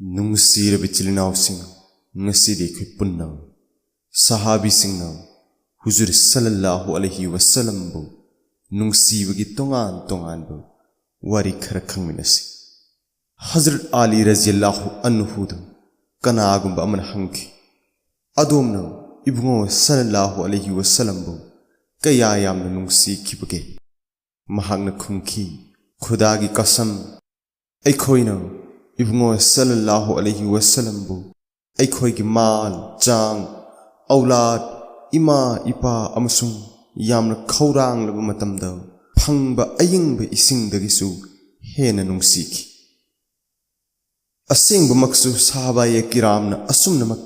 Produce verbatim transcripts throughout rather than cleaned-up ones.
ꯅꯨꯡꯁꯤꯔꯕ ꯏꯆꯤꯜ ꯏꯅꯥꯎꯁꯤꯡ, ꯉꯁꯤꯗꯤ ꯑꯩꯈꯣꯏ ꯄꯨꯟꯅ ꯁꯍꯥꯕꯤꯁꯤꯡꯅ ꯍꯨꯖꯨꯔ ꯁꯜꯂꯜꯂꯥꯍꯨ ꯑꯂꯩꯍꯤ ꯋꯁꯜꯂꯝꯕꯨ ꯅꯨꯡꯁꯤꯕꯒꯤ ꯇꯣꯉꯥꯟ ꯇꯣꯉꯥꯟꯕ ꯋꯥꯔꯤ ꯈꯔ ꯈꯪꯃꯤꯟꯅꯁꯤ꯫ ꯍꯖꯔꯠ ꯑꯂꯤ ꯔꯖꯤꯌꯜꯂꯥꯍꯨ ꯑꯟꯍꯨꯗ ꯀꯅꯥꯒꯨꯝꯕ ꯑꯃꯅ ꯍꯪꯈꯤ, "ꯑꯗꯣꯝꯅ ꯏꯕꯨꯡꯉꯣ ꯁꯜꯂꯜꯂꯥꯍꯨ ꯑꯂꯩꯍꯤ ꯋꯁꯜꯂꯝꯕꯨ ꯀꯌꯥ ꯌꯥꯝꯅ ꯅꯨꯡꯁꯤꯈꯤꯕꯒꯦ?" ꯃꯍꯥꯛꯅ ꯈꯨꯝꯈꯤ, "ꯈꯨꯗꯥꯒꯤ ꯀꯁꯝ, ꯑꯩꯈꯣꯏꯅ ꯏꯕꯨꯡꯉꯣ ꯁꯜꯂꯜꯂꯥꯍꯨ ꯑꯂꯩꯍꯤ ꯋꯁꯜꯂꯝꯕꯨ ꯑꯩꯈꯣꯏꯒꯤ ꯃꯥꯜ, ꯆꯥꯡ, ꯑꯧꯂꯥꯗ, ꯏꯃꯥ, ꯏꯄꯥ ꯑꯃꯁꯨꯡ ꯌꯥꯝꯅ ꯈꯧꯔꯥꯡꯂꯕ ꯃꯇꯝꯗ ꯐꯪꯕ ꯑꯌꯤꯡꯕ ꯏꯁꯤꯡꯗꯒꯤꯁꯨ ꯍꯦꯟꯅ ꯅꯨꯡꯁꯤꯈꯤ꯫" ꯑꯁꯦꯡꯕꯃꯛꯁꯨ ꯁꯍꯥꯕꯥꯌꯦ ꯀꯤꯔꯥꯝꯅ ꯑꯁꯨꯝꯅꯃꯛ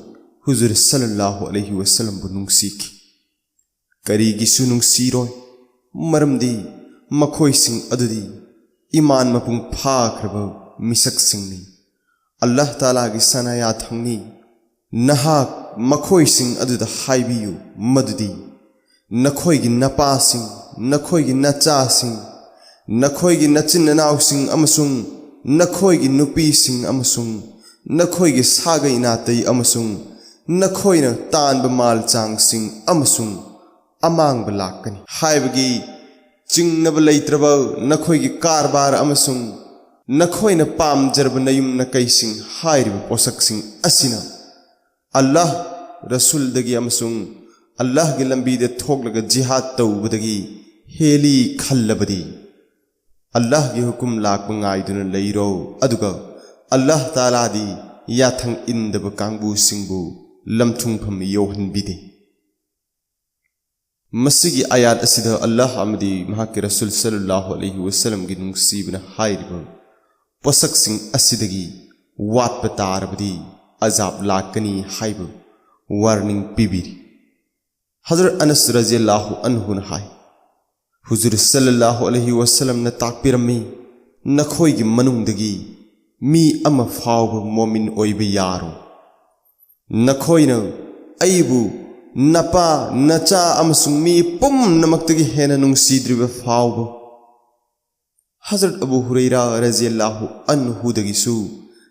ꯍꯨꯖꯨꯔ ꯁꯜꯂꯜꯂꯥꯍꯨ ꯑꯂꯩꯍꯤ ꯋꯁꯜꯂꯝꯕꯨ ꯅꯨꯡꯁꯤꯈꯤ꯫ ꯀꯔꯤꯒꯤꯁꯨ ꯅꯨꯡꯁꯤꯔꯣꯏ? ꯃꯔꯝꯗꯤ ꯃꯈꯣꯏꯁꯤꯡ ꯑꯗꯨꯗꯤ ꯏꯃꯥꯟ ꯃꯄꯨꯡ ꯐꯥꯈ꯭ꯔꯕ ꯃꯤꯁꯛꯁꯤꯡꯅꯤ꯫ ꯑꯜꯂꯥꯍ ꯇꯥꯂꯥꯒꯤ ꯁꯅꯥ ꯌꯥꯊꯪꯅꯤ꯫ ꯅꯍꯥꯛ ꯃꯈꯣꯏꯁꯤꯡ ꯑꯗꯨꯗ ꯍꯥꯏꯕꯤꯌꯨ ꯃꯗꯨꯗꯤ ꯅꯈꯣꯏꯒꯤ ꯅꯄꯥꯁꯤꯡ, ꯅꯈꯣꯏꯒꯤ ꯅꯆꯥꯁꯤꯡ, ꯅꯈꯣꯏꯒꯤ ꯅꯆꯤꯟ ꯅꯅꯥꯎꯁꯤꯡ ꯑꯃꯁꯨꯡ ꯅꯈꯣꯏꯒꯤ ꯅꯨꯄꯤꯁꯤꯡ ꯑꯃꯁꯨꯡ ꯅꯈꯣꯏꯒꯤ ꯁꯥꯒꯩ ꯅꯥꯇꯩ ꯑꯃꯁꯨꯡ ꯅꯈꯣꯏꯅ ꯇꯥꯟꯕ ꯃꯥꯜ ꯆꯥꯡꯁꯤꯡ ꯑꯃꯁꯨꯡ ꯑꯃꯥꯡꯕ ꯂꯥꯛꯀꯅꯤ꯫ ꯍꯥꯏꯕꯒꯤ ꯆꯤꯡꯅꯕ ꯂꯩꯇ꯭ꯔꯕ ꯅꯈꯣꯏꯒꯤ ꯀꯔꯕꯥꯔ ꯑꯃꯁꯨꯡ ꯅꯈꯣꯏꯅ ꯄꯥꯝꯖꯔꯕ ꯅꯌꯨꯝ ꯅꯀꯩꯁꯤꯡ ꯍꯥꯏꯔꯤꯕ ꯄꯣꯠꯁꯛꯁꯤꯡ ꯑꯁꯤꯅ ꯑꯜꯂꯥꯍ, ꯔꯁꯨꯜꯗꯒꯤ ꯑꯃꯁꯨꯡ ꯑꯜꯂꯥꯍꯒꯤ ꯂꯝꯕꯤꯗ ꯊꯣꯛꯂꯒ ꯖꯤꯍꯥꯗ ꯇꯧꯕꯗꯒꯤ ꯍꯦꯜꯂꯤ ꯈꯜꯂꯕꯗꯤ, ꯑꯜꯂꯥꯍꯒꯤ ꯍꯨꯀꯨꯝ ꯂꯥꯛꯄ ꯉꯥꯏꯗꯨꯅ ꯂꯩꯔꯣ, ꯑꯗꯨꯒ ꯑꯜꯂꯥꯍ ꯇꯥꯂꯥꯗꯤ ꯌꯥꯊꯪ ꯏꯟꯗꯕ ꯀꯥꯡꯕꯨꯁꯤꯡꯕꯨ ꯂꯝꯊꯨꯡꯐꯝ ꯌꯧꯍꯟꯕꯤꯗꯦ꯫ ꯃꯁꯤꯒꯤ ꯑꯥꯌꯥꯠ ꯑꯁꯤꯗ ꯑꯜꯂꯥꯍ ꯑꯃꯗꯤ ꯃꯍꯥꯛꯀꯤ ꯔꯁꯨꯜ ꯁꯜꯂꯜꯂꯥꯍꯨ ꯑꯂꯩꯍꯤ ꯋꯁꯜꯂꯝꯒꯤ ꯅꯨꯡꯁꯤꯕꯅ ꯍꯥꯏꯔꯤꯕ ꯄꯣꯠꯁꯛꯁꯤꯡ ꯑꯁꯤꯗꯒꯤ ꯋꯥꯠꯄ ꯇꯥꯔꯕꯗꯤ ꯑꯖꯥꯕ ꯂꯥꯛꯀꯅꯤ ꯍꯥꯏꯕ ꯋꯥꯔꯅꯤꯡ ꯄꯤꯕꯤꯔꯤ꯫ ꯍꯖꯔꯠ ꯑꯅꯁ ꯔꯖꯤꯌꯜꯂꯥꯍꯨ ꯑꯟꯍꯨꯅ ꯍꯥꯏ, ꯍꯨꯖꯨꯔ ꯁꯜꯂꯜꯂꯥꯍꯨ ꯑꯂꯩꯍꯤ ꯋꯁꯜꯂꯝꯅ ꯇꯥꯛꯄꯤꯔꯝꯃꯤ, "ꯅꯈꯣꯏꯒꯤ ꯃꯅꯨꯡꯗꯒꯤ ꯃꯤ ꯑꯃ ꯐꯥꯎꯕ ꯃꯣꯃꯤꯟ ꯑꯣꯏꯕ ꯌꯥꯔꯣꯏ꯫ ꯅꯈꯣꯏꯅ ꯑꯩꯕꯨ, ꯅꯄꯥ, ꯅꯆꯥ ꯑꯃꯁꯨꯡ ꯃꯤ ꯄꯨꯝꯅꯃꯛꯇꯒꯤ ꯍꯦꯟꯅ ꯅꯨꯡꯁꯤꯗ꯭ꯔꯤꯕ ꯐꯥꯎꯕ꯫" ꯍꯖꯔꯠ ꯑꯕꯨ ꯍꯨꯔꯩꯔꯥ ꯔꯖꯤꯌꯜꯂꯥꯍꯨ ꯑꯟꯍꯨꯗꯒꯤꯁꯨ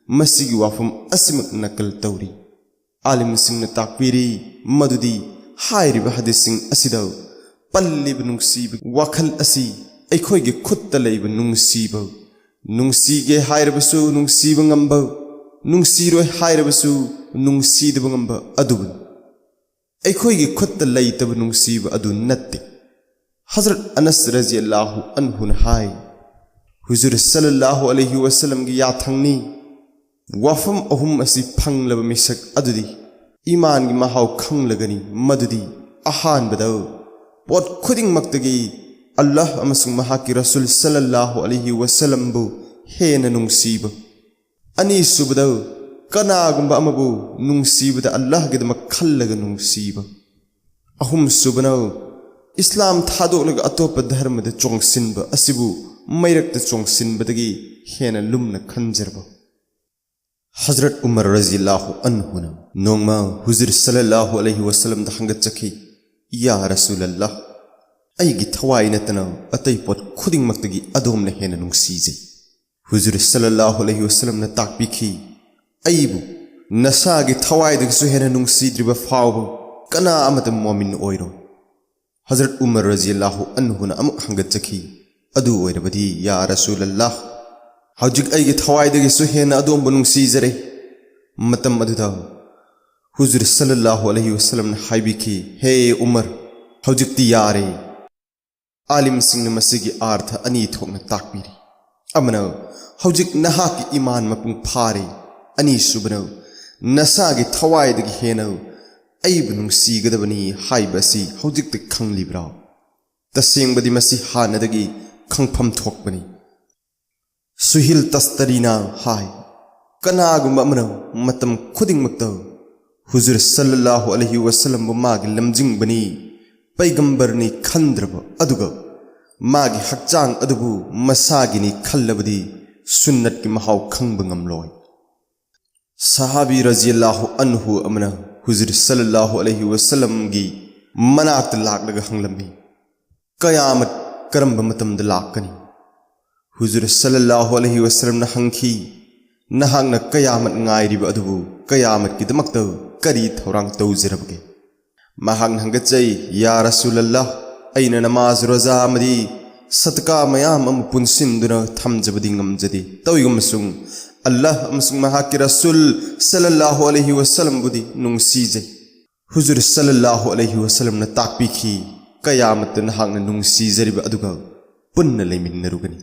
ꯃꯁꯤꯒꯤ ꯋꯥꯐꯝ ꯑꯁꯤꯃꯛ ꯅꯀꯜ ꯇꯧꯔꯤ꯫ ꯑꯥꯂꯤꯝꯁꯤꯡꯅ ꯇꯥꯛꯄꯤꯔꯤ ꯃꯗꯨꯗꯤ ꯍꯥꯏꯔꯤꯕ ꯍꯗꯤꯁꯁꯤꯡ ꯑꯁꯤꯗ ꯄꯜꯂꯤꯕ ꯅꯨꯡꯁꯤꯕ ꯋꯥꯈꯜ ꯑꯁꯤ ꯑꯩꯈꯣꯏꯒꯤ ꯈꯨꯠꯇ ꯂꯩꯕ ꯅꯨꯡꯁꯤꯕ, ꯅꯨꯡꯁꯤꯒꯦ ꯍꯥꯏꯔꯕꯁꯨ ꯅꯨꯡꯁꯤꯕ ꯉꯝꯕ, ꯅꯨꯡꯁꯤꯔꯣꯏ ꯍꯥꯏꯔꯕꯁꯨ ꯅꯨꯡꯁꯤꯗꯕ ꯉꯝꯕ ꯑꯗꯨꯕꯨꯅꯤ꯫ ꯑꯩꯈꯣꯏꯒꯤ ꯈꯨꯠꯇ ꯂꯩꯇꯕ ꯅꯨꯡꯁꯤꯕ ꯑꯗꯨ ꯅꯠꯇꯦ꯫ ꯍꯖꯔꯠ ꯑꯅꯁ ꯔꯖꯤꯌꯜꯂꯥꯍꯨ ꯑꯟꯍꯨꯅ ꯍꯥꯏ, ꯍꯨꯖꯨꯔ ꯁꯜꯂꯜꯂꯥꯍꯨ ꯑꯂꯩꯍꯤ ꯋꯁꯜꯂꯝꯒꯤ ꯌꯥꯊꯪꯅꯤ, ꯋꯥꯐꯝ ꯑꯍꯨꯝ ꯑꯁꯤ ꯐꯪꯂꯕ ꯃꯤꯁꯛ ꯑꯗꯨꯗꯤ ꯏꯃꯥꯟꯒꯤ ꯃꯍꯥꯎ ꯈꯪꯂꯒꯅꯤ꯫ ꯃꯗꯨꯗꯤ ꯑꯍꯥꯟꯕꯗ, ꯄꯣꯠ ꯈꯨꯗꯤꯡꯃꯛꯇꯒꯤ ꯑꯜꯂꯥꯍ ꯑꯃꯁꯨꯡ ꯃꯍꯥꯛꯀꯤ ꯔꯁꯨꯜ ꯁꯜꯂꯜꯂꯥꯍꯨ ꯑꯂꯩꯍꯤ ꯋꯁꯜꯂꯝꯕꯨ ꯍꯦꯟꯅ ꯅꯨꯡꯁꯤꯕ꯫ ꯑꯅꯤꯁꯨꯕꯗ, ꯀꯅꯥꯒꯨꯝꯕ ꯑꯃꯕꯨ ꯅꯨꯡꯁꯤꯕꯗ ꯑꯜꯂꯥꯍꯒꯤꯗꯃꯛ ꯈꯜꯂꯒ ꯅꯨꯡꯁꯤꯕ꯫ ꯑꯍꯨꯝꯁꯨꯕꯅ, ꯏꯁꯂꯥꯝ ꯊꯥꯗꯣꯛꯂꯒ ꯑꯇꯣꯞꯄ ꯙꯔꯃꯗ ꯆꯣꯡꯁꯤꯟꯕ ꯑꯁꯤꯕꯨ ꯃꯩꯔꯛꯇ ꯆꯣꯡꯁꯤꯟꯕꯗꯒꯤ ꯍꯦꯟꯅ ꯂꯨꯝꯅ ꯈꯟꯖꯔꯕ꯫ ꯍꯖꯔꯠ ꯎꯃꯔ ꯔꯖꯤꯌꯜꯂꯥꯍꯨ ꯑꯟꯍꯨꯅ ꯅꯣꯡꯃ ꯍꯨꯖꯨꯔ ꯁꯜꯂꯜꯂꯥꯍꯨ ꯑꯂꯩꯍꯤ ꯋꯁꯜꯂꯝꯗ ꯍꯪꯒꯠꯆꯈꯤ, "ꯌꯥ ꯔꯁꯨꯂꯜꯂꯥꯍ, ꯑꯩꯒꯤ ꯊꯋꯥꯏ ꯅꯠꯇꯅ ꯑꯇꯩ ꯄꯣꯠ ꯈꯨꯗꯤꯡꯃꯛꯇꯒꯤ ꯑꯗꯣꯝꯅ ꯍꯦꯟꯅ ꯅꯨꯡꯁꯤꯖꯩ꯫" ꯍꯨꯖꯨꯔ ꯁꯜꯂꯜꯂꯥꯍꯨ ꯑꯂꯩꯍꯤ ꯋꯁꯜꯂꯝꯅ ꯇꯥꯛꯄꯤꯈꯤ, "ꯑꯩꯕꯨ ꯅꯁꯥꯒꯤ ꯊꯋꯥꯏꯗꯒꯤꯁꯨ ꯍꯦꯟꯅ ꯅꯨꯡꯁꯤꯗ꯭ꯔꯤꯕ ꯐꯥꯎꯕ ꯀꯅꯥ ꯑꯃꯠꯇ ꯃꯣꯃꯤꯟ ꯑꯣꯏꯔꯣꯏ꯫" ꯍꯖꯔꯠ ꯎꯃꯔ ꯔꯖꯤꯌꯜꯂꯥꯍꯨ ꯑꯟꯍꯨꯅ ꯑꯃꯨꯛ ꯍꯪꯒꯠꯆꯈꯤ, "ꯑꯗꯨ ꯑꯣꯏꯔꯕꯗꯤ ꯌꯥ ꯔꯁꯨꯂꯜꯂꯥꯍ, ꯍꯧꯖꯤꯛ ꯑꯩꯒꯤ ꯊꯋꯥꯏꯗꯒꯤꯁꯨ ꯍꯦꯟꯅ ꯑꯗꯣꯝꯕꯨ ꯅꯨꯡꯁꯤꯖꯔꯦ꯫" ꯃꯇꯝ ꯑꯗꯨꯗ ꯍꯨꯖꯨꯔ ꯁꯜꯂꯜꯂꯥꯍꯨ ꯑꯂꯩꯍꯤ ꯋꯁꯜꯂꯝꯅ ꯍꯥꯏꯕꯤꯈꯤ, "ꯍꯦ ꯎꯃꯔ, ꯍꯧꯖꯤꯛꯇꯤ ꯌꯥꯔꯦ꯫" ꯑꯥꯂꯤꯝꯁꯤꯡꯅ ꯃꯁꯤꯒꯤ ꯑꯥꯔꯊ ꯑꯅꯤ ꯊꯣꯛꯅ ꯇꯥꯛꯄꯤꯔꯤ꯫ ꯑꯃꯅ, "ꯍꯧꯖꯤꯛ ꯅꯍꯥꯛꯀꯤ ꯏꯃꯥꯟ ꯃꯄꯨꯡ ꯐꯥꯔꯦ꯫" ꯑꯅꯤꯁꯨꯕꯅ, "ꯅꯁꯥꯒꯤ ꯊꯋꯥꯏꯗꯒꯤ ꯍꯦꯟꯅ ꯑꯩꯕꯨ ꯅꯨꯡꯁꯤꯒꯗꯕꯅꯤ ꯍꯥꯏꯕ ꯑꯁꯤ ꯍꯧꯖꯤꯛꯇ ꯈꯪꯂꯤꯕ꯭ꯔꯥ?" ꯇꯁꯦꯡꯕꯗꯤ ꯃꯁꯤ ꯍꯥꯟꯅꯗꯒꯤ ꯈꯪꯐꯝ ꯊꯣꯛꯄꯅꯤ꯫ ꯁꯨꯍꯤꯜ ꯇꯁꯇꯔꯤꯅ ꯍꯥꯏ, ꯀꯅꯥꯒꯨꯝꯕ ꯑꯃꯅ ꯃꯇꯝ ꯈꯨꯗꯤꯡꯃꯛꯇ ꯍꯨꯖꯨꯔ ꯁꯜꯂꯜꯂꯥꯍꯨ ꯑꯂꯩꯍꯤ ꯋꯁꯜꯂꯝꯕꯨ ꯃꯥꯒꯤ ꯂꯝꯖꯤꯡꯕꯅꯤ, ꯄꯩꯒꯝꯕꯔꯅꯤ ꯈꯟꯗ꯭ꯔꯕ, ꯑꯗꯨꯒ ꯃꯥꯒꯤ ꯍꯛꯆꯥꯡ ꯑꯗꯨꯕꯨ ꯃꯁꯥꯒꯤꯅꯤ ꯈꯜꯂꯕꯗꯤ ꯁꯨꯟꯅꯠꯀꯤ ꯃꯍꯥꯎ ꯈꯪꯕ ꯉꯝꯂꯣꯏ꯫ ꯁꯍꯥꯕꯤ ꯔꯖꯤꯌꯜꯂꯥꯍꯨ ꯑꯟꯍꯨ ꯑꯃꯅ ꯍꯨꯖꯨꯔ ꯁꯜꯂꯜꯂꯥꯍꯨ ꯑꯂꯩꯍꯤ ꯋꯁꯜꯂꯝꯒꯤ ꯃꯅꯥꯛꯇ ꯂꯥꯛꯂꯒ ꯍꯪꯂꯝꯃꯤ, "ꯀꯌꯥꯃꯠ ꯀꯔꯝꯕ ꯃꯇꯝꯗ ꯂꯥꯛꯀꯅꯤ?" ꯍꯨꯖꯨꯔ ꯁꯜꯂꯜꯂꯥꯍꯨ ꯑꯂꯩꯍꯤ ꯋꯁꯜꯂꯝꯅ ꯍꯪꯈꯤ, "ꯅꯍꯥꯛꯅ ꯀꯌꯥꯃꯠ ꯉꯥꯏꯔꯤꯕ ꯑꯗꯨꯕꯨ ꯀꯌꯥꯃꯠꯀꯤꯗꯃꯛꯇ ꯀꯔꯤ ꯊꯧꯔꯥꯡ ꯇꯧꯖꯔꯕꯒꯦ?" ꯃꯍꯥꯛꯅ ꯍꯪꯒꯠꯆꯩ, "ꯌꯥ ꯔꯁꯨꯂꯜꯂꯥꯍ, ꯑꯩꯅ ꯅꯃꯥꯖ, ꯔꯣꯖꯥ ꯑꯃꯗꯤ ꯁꯗꯀꯥ ꯃꯌꯥꯝ ꯑꯃ ꯄꯨꯟꯁꯤꯟꯗꯨꯅ ꯊꯝꯖꯕꯗꯤ ꯉꯝꯖꯗꯦ꯫ ꯇꯧꯏꯒꯨꯝꯕꯁꯨꯡ ꯑꯜꯂꯥꯍ ꯑꯃꯁꯨꯡ ꯃꯍꯥꯛꯀꯤ ꯔꯁꯨꯜ ꯁꯜꯂꯜꯂꯥꯍꯨ ꯑꯂꯩꯍꯤ ꯋꯁꯜꯂꯝꯕꯨꯗꯤ ꯅꯨꯡꯁꯤꯖꯩ꯫ ꯍꯨꯖꯨꯔ ꯁꯜꯂꯜꯂꯥꯍꯨ ꯑꯂꯩꯍꯤ ꯋꯁꯜꯂꯝꯅ ꯇꯥꯛꯄꯤꯈꯤ, ꯀꯌꯥꯃꯠꯇ ꯅꯍꯥꯛꯅ ꯅꯨꯡꯁꯤꯖꯔꯤꯕ ꯑꯗꯨꯒ ꯄꯨꯟꯅ ꯂꯩꯃꯤꯟꯅꯔꯨꯒꯅꯤ꯫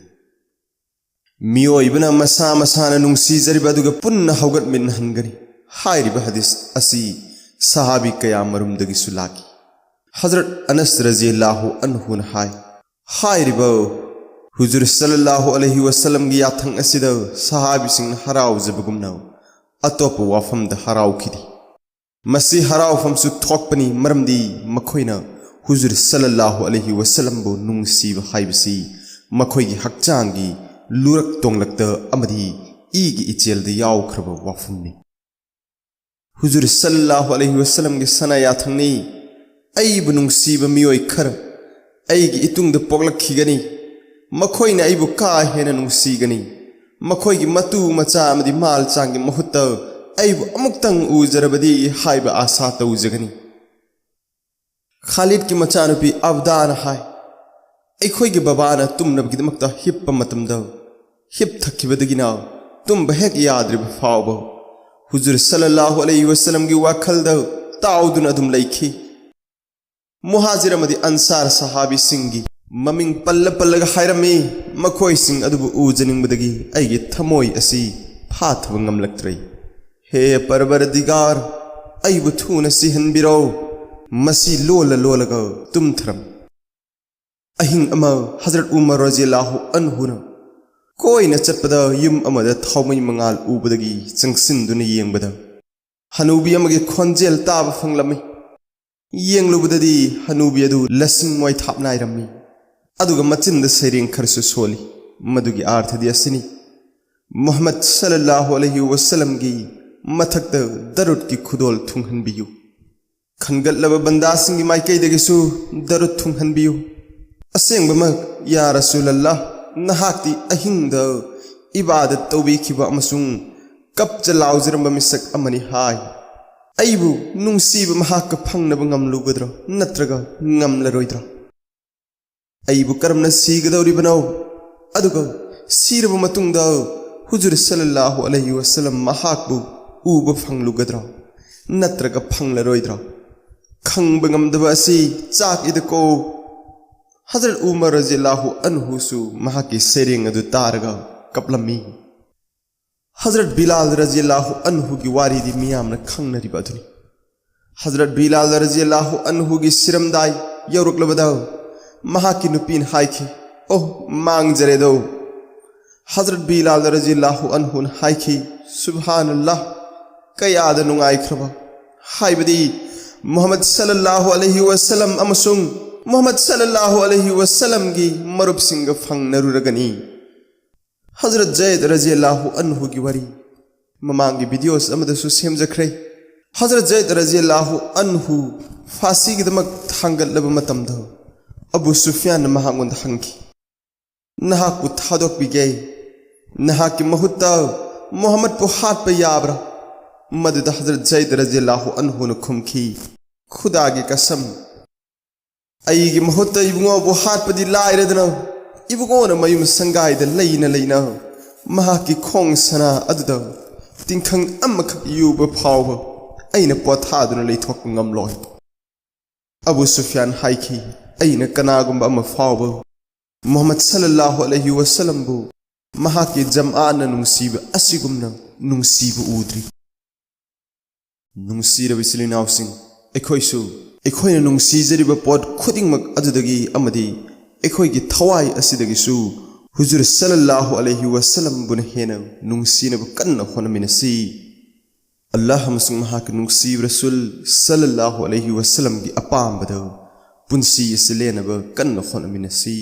ꯃꯤꯑꯣꯏꯕꯅ ꯃꯁꯥ ꯃꯁꯥꯅ ꯅꯨꯡꯁꯤꯖꯔꯤꯕ ꯑꯗꯨꯒ ꯄꯨꯟꯅ ꯍꯧꯒꯠꯃꯤꯟꯅꯍꯟꯒꯅꯤ" ꯍꯥꯏꯔꯤꯕ ꯍꯗꯤꯁ ꯑꯁꯤ ꯁꯍꯥꯕꯤ ꯀꯌꯥ ꯃꯔꯨꯝꯗꯒꯤꯁꯨ ꯂꯥꯛꯈꯤ꯫ ꯍꯖꯔꯠ ꯑꯅꯁ ꯔꯖꯤꯌꯜꯂꯥꯍꯨ ꯑꯟꯍꯨꯅ ꯍꯥꯏ, ꯍꯥꯏꯔꯤꯕ ꯍꯨꯖꯨꯔ ꯁꯜꯂꯜꯂꯥꯍꯨ ꯑꯂꯩꯍꯤ ꯋꯁꯜꯂꯝꯒꯤ ꯌꯥꯊꯪ ꯑꯁꯤꯗ ꯁꯍꯥꯕꯤꯁꯤꯡꯅ ꯍꯔꯥꯎꯖꯕꯒꯨꯝꯅ ꯑꯇꯣꯞꯄ ꯋꯥꯐꯝꯗ ꯍꯔꯥꯎꯈꯤꯗꯦ꯫ ꯃꯁꯤ ꯍꯔꯥꯎꯐꯝꯁꯨ ꯊꯣꯛꯄꯅꯤ, ꯃꯔꯝꯗꯤ ꯃꯈꯣꯏꯅ ꯍꯨꯖꯨꯔ ꯁꯜꯂꯜꯂꯥꯍꯨ ꯑꯂꯩꯍꯤ ꯋꯁꯜꯂꯝꯕꯨ ꯅꯨꯡꯁꯤꯕ ꯍꯥꯏꯕꯁꯤ ꯃꯈꯣꯏꯒꯤ ꯍꯛꯆꯥꯡꯒꯤ ꯂꯨꯔꯛ ꯇꯣꯡꯂꯛꯇ ꯑꯃꯗꯤ ꯏꯒꯤ ꯏꯆꯦꯜꯗ ꯌꯥꯎꯈ꯭ꯔꯕ ꯋꯥꯐꯝꯅꯤ꯫ ꯍꯨꯖꯨꯔ ꯁꯜꯂꯜꯂꯥꯍꯨ ꯑꯂꯩꯍꯤ ꯋꯁꯜꯂꯝꯒꯤ ꯁꯅꯥ ꯌꯥꯊꯪꯅꯤ, "ꯑꯩꯕꯨ ꯅꯨꯡꯁꯤꯕ ꯃꯤꯑꯣꯏ ꯈꯔ ꯑꯩꯒꯤ ꯏꯇꯨꯡꯗ ꯄꯣꯛꯂꯛꯈꯤꯒꯅꯤ꯫ ꯃꯈꯣꯏꯅ ꯑꯩꯕꯨ ꯀꯥ ꯍꯦꯟꯅ ꯅꯨꯡꯁꯤꯒꯅꯤ꯫ ꯃꯈꯣꯏꯒꯤ ꯃꯇꯨ ꯃꯆꯥ ꯑꯃꯗꯤ ꯃꯥꯜ ꯆꯥꯡꯒꯤ ꯃꯍꯨꯠꯇ ꯑꯩꯕꯨ ꯑꯃꯨꯛꯇꯪ ꯎꯖꯔꯕꯗꯤ ꯍꯥꯏꯕ ꯑꯥꯁꯥ ꯇꯧꯖꯒꯅꯤ"꯫ ꯈꯥꯂꯤꯗꯀꯤ ꯃꯆꯥꯅꯨꯄꯤ ꯑꯕꯗꯥꯅ ꯍꯥꯏ, "ꯑꯩꯈꯣꯏꯒꯤ ꯕꯕꯥꯅ ꯇꯨꯝꯅꯕꯒꯤꯗꯃꯛꯇ ꯍꯤꯞꯄ ꯃꯇꯝꯗ ꯍꯤꯞꯊꯈꯤꯕꯗꯒꯤꯅ ꯇꯨꯝꯕ ꯍꯦꯛ ꯌꯥꯗ꯭ꯔꯤꯕ ꯐꯥꯎꯕ ꯍꯨꯖꯨꯔ ꯁꯜꯂꯜꯂꯥꯍꯨ ꯑꯂꯩꯍꯤ ꯋꯁꯜꯂꯝꯒꯤ ꯋꯥꯈꯜꯗ ꯇꯥꯎꯗꯨꯅ ꯑꯗꯨꯝ ꯂꯩꯈꯤ"꯫ ꯃꯨꯍꯥꯖꯤꯔ ꯑꯃꯗꯤ ꯑꯟꯁꯥꯔ ꯁꯍꯥꯕꯤꯁꯤꯡꯒꯤ ꯃꯃꯤꯡ ꯄꯜꯂ ꯄꯜꯂꯒ ꯍꯥꯏꯔꯝꯃꯤ, "ꯃꯈꯣꯏꯁꯤꯡ ꯑꯗꯨꯕꯨ ꯎꯖꯅꯤꯡꯕꯗꯒꯤ ꯑꯩꯒꯤ ꯊꯃꯣꯏ ꯑꯁꯤ ꯐꯥꯊꯕ ꯉꯝꯂꯛꯇ꯭ꯔꯦ꯫ ꯍꯦ ꯄꯔꯕꯔꯗꯤꯒꯥꯔ, ꯑꯩꯕꯨ ꯊꯨꯅ ꯁꯤꯍꯟꯕꯤꯔꯧ"꯫ ꯃꯁꯤ ꯂꯣꯜꯂ ꯂꯣꯜꯂꯒ ꯇꯨꯝꯊꯔꯝꯃꯤ꯫ ꯑꯍꯤꯡ ꯑꯃ ꯍꯖꯔꯠ ꯎꯃꯔ ꯔꯖꯤꯌꯜꯂꯥꯍꯨ ꯑꯟꯍꯨꯅ ꯀꯣꯏꯅ ꯆꯠꯄꯗ ꯌꯨꯝ ꯑꯃꯗ ꯊꯥꯎꯃꯩ ꯃꯉꯥꯜ ꯎꯕꯗꯒꯤ ꯆꯪꯁꯤꯟꯗꯨꯅ ꯌꯦꯡꯕꯗ ꯍꯅꯨꯕꯤ ꯑꯃꯒꯤ ꯈꯣꯟꯖꯦꯜ ꯇꯥꯕ ꯐꯪꯂꯝꯃꯤ꯫ ꯌꯦꯡꯂꯨꯕꯗꯗꯤ ꯍꯅꯨꯕꯤ ꯑꯗꯨ ꯂꯁꯤꯡ ꯃꯣꯏꯊꯥꯞ ꯅꯥꯏꯔꯝꯃꯤ, ꯑꯗꯨꯒ ꯃꯆꯤꯟꯗ ꯁꯩꯔꯦꯡ ꯈꯔꯁꯨ ꯁꯣꯜꯂꯤ꯫ ꯃꯗꯨꯒꯤ ꯑꯥꯔꯊꯗꯤ ꯑꯁꯤꯅꯤ: "ꯃꯨꯍꯝꯃꯗ ꯁꯜꯂꯜꯂꯥꯍꯨ ꯑꯂꯩꯍꯤ ꯋꯁꯜꯂꯝꯒꯤ ꯃꯊꯛꯇ ꯗꯔꯨꯗꯀꯤ ꯈꯨꯗꯣꯜ ꯊꯨꯡꯍꯟꯕꯤꯌꯨ"꯫ ꯈꯟꯒꯠꯂꯕ ꯕꯟꯗꯥꯁꯤꯡꯒꯤ ꯃꯥꯏꯀꯩꯗꯒꯤꯁꯨ ꯗꯔꯨꯗ ꯊꯨꯡꯍꯟꯕꯤꯌꯨ꯫ ꯑꯁꯦꯡꯕꯃꯛ, ꯌꯥ ꯔꯁꯨꯂꯜꯂꯥꯍ, ꯅꯍꯥꯛꯇꯤ ꯑꯍꯤꯡꯗ ꯏꯕꯥꯗꯠ ꯇꯧꯕꯤꯈꯤꯕ ꯑꯃꯁꯨꯡ ꯀꯞꯆ ꯂꯥꯎꯖꯔꯝꯕ ꯃꯤꯁꯛ ꯑꯃꯅꯤ ꯍꯥꯏ꯫ ꯑꯩꯕꯨ ꯅꯨꯡꯁꯤꯕ ꯃꯍꯥꯛꯀ ꯐꯪꯅꯕ ꯉꯝꯂꯨꯒꯗ꯭ꯔꯣ ꯅꯠꯇ꯭ꯔꯒ ꯉꯝꯂꯔꯣꯏꯗ꯭ꯔꯣ? ꯑꯩꯕꯨ ꯀꯔꯝꯅ ꯁꯤꯒꯗꯧꯔꯤꯕꯅꯣ? ꯑꯗꯨꯒ ꯁꯤꯔꯕ ꯃꯇꯨꯡꯗ ꯍꯨꯖꯨꯔ ꯁꯜꯂꯜꯂꯥꯍꯨ ꯑꯂꯩꯍꯤ ꯋꯁꯜꯂꯝ ꯃꯍꯥꯛꯄꯨ ꯎꯕ ꯐꯪꯂꯨꯒꯗ꯭ꯔꯣ ꯅꯠꯇ꯭ꯔꯒ ꯐꯪꯂꯔꯣꯏꯗ꯭ꯔꯣ? ꯈꯪꯕ ꯉꯝꯗꯕ ꯑꯁꯤ ꯆꯥꯛꯏꯗꯀꯣ꯫ ꯍꯖꯔꯠ ꯎꯃꯔ ꯔꯖꯤꯌꯜꯂꯥꯍꯨ ꯑꯟꯍꯨꯁꯨ ꯃꯍꯥꯛꯀꯤ ꯁꯩꯔꯦꯡ ꯑꯗꯨ ꯇꯥꯔꯒ ꯀꯞꯂꯝꯃꯤ꯫ ꯍꯖꯔꯠ ꯕꯤꯂꯥꯜ ꯔꯖꯤꯌꯜꯂꯥꯍꯨ ꯑꯟꯍꯨꯒꯤ ꯋꯥꯔꯤꯗꯤ ꯃꯤꯌꯥꯝꯅ ꯈꯪꯅꯔꯤꯕ ꯑꯗꯨꯅꯤ꯫ ꯍꯖꯔꯠ ꯕꯤꯂꯥꯜ ꯔꯖꯤꯌꯜꯂꯥꯍꯨ ꯑꯟꯍꯨꯒꯤ ꯁꯤꯔꯝꯗꯥꯏ ꯌꯧꯔꯛꯂꯕꯗ ꯃꯍꯥꯛꯀꯤ ꯅꯨꯄꯤꯅ ꯍꯥꯏꯈꯤ, "ꯑꯣ, ꯃꯥꯡꯖꯔꯦꯗꯣ!" ꯍꯖꯔꯠ ꯕꯤꯂꯥꯜ ꯔꯖꯤꯌꯜꯂꯥꯍꯨ ꯑꯟꯍꯨꯅ ꯍꯥꯏꯈꯤ, "ꯁꯨꯕꯍꯥꯅꯜꯂꯥꯍ, ꯀꯌꯥꯗ ꯅꯨꯡꯉꯥꯏꯈ꯭ꯔꯕ, ꯍꯥꯏꯕꯗꯤ ꯃꯨꯍꯝꯃꯗ ꯁꯜꯂꯜꯂꯥꯍꯨ ꯑꯂꯩꯍꯤ ꯋꯁꯜꯂꯝ ꯑꯃꯁꯨꯡ ꯃꯨꯍꯝꯃꯗ ꯁꯜꯂꯜꯂꯥꯍꯨ ꯑꯂꯩꯍꯤ ꯋꯁꯜꯂꯝꯒꯤ ꯃꯔꯨꯞꯁꯤꯡꯒ ꯐꯪꯅꯔꯨꯔꯒꯅꯤ!" ꯍꯖꯔꯠ ꯖꯩꯗ ꯔꯖꯤꯌꯜꯂꯥꯍꯨ ꯑꯟꯍꯨꯒꯤ ꯋꯥꯔꯤ ꯃꯃꯥꯡꯒꯤ ꯚꯤꯗꯤꯑꯣꯁ ꯑꯃꯗꯁꯨ ꯁꯦꯝꯖꯈ꯭ꯔꯦ꯫ ꯍꯖꯔꯠ ꯖꯩꯗ ꯔꯖꯤꯌꯜꯂꯥꯍꯨ ꯑꯟꯍꯨ ꯐꯥꯁꯤꯒꯤꯗꯃꯛ ꯊꯥꯡꯒꯠꯂꯕ ꯃꯇꯝꯗ ꯑꯕꯨ ꯁꯨꯐꯤꯌꯥꯟꯅ ꯃꯍꯥꯛꯉꯣꯟꯗ ꯍꯪꯈꯤ, "ꯅꯍꯥꯛꯄꯨ ꯊꯥꯗꯣꯛꯄꯤꯒꯦ, ꯅꯍꯥꯛꯀꯤ ꯃꯍꯨꯠꯇ ꯃꯨꯍꯝꯃꯗꯄꯨ ꯍꯥꯠꯄ ꯌꯥꯕ꯭ꯔꯥ?" ꯃꯗꯨꯗ ꯍꯖꯔꯠ ꯖꯩꯗ ꯔꯖꯤꯌꯜꯂꯥꯍꯨ ꯑꯟꯍꯨꯅ ꯈꯨꯝꯈꯤ, "ꯈꯨꯗꯥꯒꯤ ꯀꯁꯝ, ꯑꯩꯒꯤ ꯃꯍꯨꯠꯇ ꯏꯕꯨꯡꯉꯣꯕꯨ ꯍꯥꯠꯄꯗꯤ ꯂꯥꯏꯔꯗꯅ, ꯏꯕꯨꯡꯉꯣꯅ ꯃꯌꯨꯝ ꯁꯪꯒꯥꯏꯗ ꯂꯩꯅ ꯂꯩꯅ ꯃꯍꯥꯛꯀꯤ ꯈꯣꯡ ꯁꯅꯥ ꯑꯗꯨꯗ ꯇꯤꯡꯈꯪ ꯑꯃꯈꯛ ꯌꯨꯕ ꯐꯥꯎꯕ ꯑꯩꯅ ꯄꯣꯊꯥꯗꯨꯅ ꯂꯩꯊꯣꯛꯄ ꯉꯝꯂꯣꯏ꯫" ꯑꯕꯨ ꯁꯨꯐꯤꯌꯥꯟ ꯍꯥꯏꯈꯤ, "ꯑꯩꯅ ꯀꯅꯥꯒꯨꯝꯕ ꯑꯃ ꯐꯥꯎꯕ ꯃꯨꯍꯝꯃꯗ ꯁꯜꯂꯜꯂꯥꯍꯨ ꯑꯂꯩꯍꯤ ꯋꯁꯜꯂꯝꯕꯨ ꯃꯍꯥꯛꯀꯤ ꯖꯝꯑꯥꯠꯅ ꯅꯨꯡꯁꯤꯕ ꯑꯁꯤꯒꯨꯝꯅ ꯅꯨꯡꯁꯤꯕ ꯎꯗ꯭ꯔꯤ꯫" ꯅꯨꯡꯁꯤꯔꯕ ꯏꯆꯤꯜ ꯏꯅꯥꯎꯁꯤꯡ, ꯑꯩꯈꯣꯏꯁꯨ ꯑꯩꯈꯣꯏꯅ ꯅꯨꯡꯁꯤꯖꯔꯤꯕ ꯄꯣꯠ ꯈꯨꯗꯤꯡꯃꯛ ꯑꯗꯨꯗꯒꯤ ꯑꯃꯗꯤ ꯑꯩꯈꯣꯏꯒꯤ ꯊꯋꯥꯏ ꯑꯁꯤꯗꯒꯤꯁꯨ ꯍꯨꯖꯨꯔ ꯁꯜꯂꯜꯂꯥꯍꯨ ꯑꯂꯩꯍꯤ ꯋꯁꯜꯂꯝꯕꯨꯅ ꯍꯦꯟꯅ ꯅꯨꯡꯁꯤꯅꯕ ꯀꯟꯅ ꯍꯣꯠꯅꯃꯤꯟꯅꯁꯤ꯫ ꯑꯜꯂꯥꯍ ꯑꯃꯁꯨꯡ ꯃꯍꯥꯛꯀꯤ ꯅꯨꯡꯁꯤꯕ ꯔꯁꯨꯜ ꯁꯜꯂꯜꯂꯥꯍꯨ ꯑꯂꯩꯍꯤ ꯋꯁꯜꯂꯝꯒꯤ ꯑꯄꯥꯝꯕꯗ ꯄꯨꯟꯁꯤ ꯑꯁꯤ ꯂꯦꯟꯅꯕ ꯀꯟꯅ ꯍꯣꯠꯅꯃꯤꯟꯅꯁꯤ꯫